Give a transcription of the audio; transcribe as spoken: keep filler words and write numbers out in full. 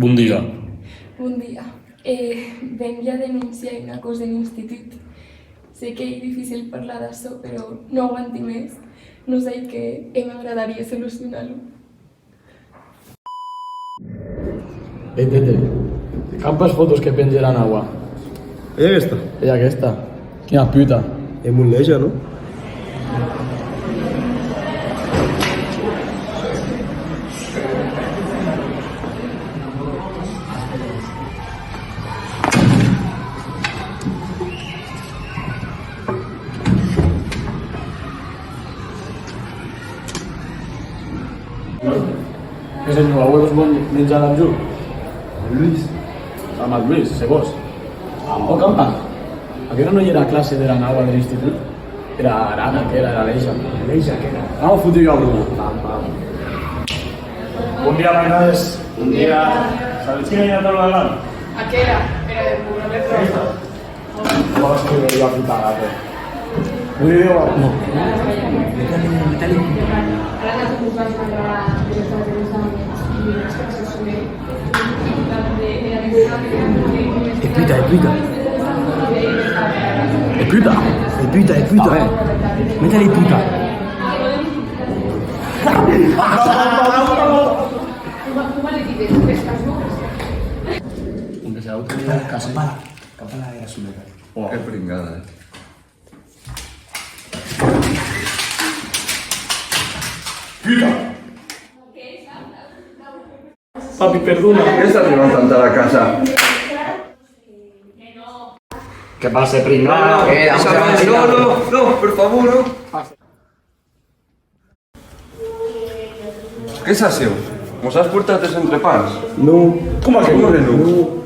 Bon dia. Bon dia. Eh, vengui a denunciar una cosa en institut. Sé qu'ei dificil parlar d'açò, però non aguanti mès. Non sai qué e m'agradarie solucionar-lo. Ei, Tete, qu'an pas fòtos que pengèran aua? Ei aguesta? Ei aguesta. Quina puta. Ei molt lèja, non? Que senhor, aué vos vau menjar damb jo? Luis. Damb Luis, se vòs. Amor, campa. Aquera non ei era classe dera naua der institut? Era arana, aquera, era lèja. Lèja, aquera. Anam fotre ua broma. Pam, pam. Bon dia, mainades. Bon dia. Sabetz quina ei era taula de gran? Aquera, era de cobrar. Aquesta? Vos que veia putada, eh. Ui, ui, ui, no. E puta, e puta. E puta. E puta, e puta. Mete-li puta. Aunque sea otro, casi. Capala, capala era solera. Oh, que pringada, eh. Puta! Papi, perdona. Qué estàs levantant a la casa? Que passe, pringada. No, no, no, no, no, per favor, no. Qué sasiu? Mos as portat es entrepans? Non. Coma que non? Non.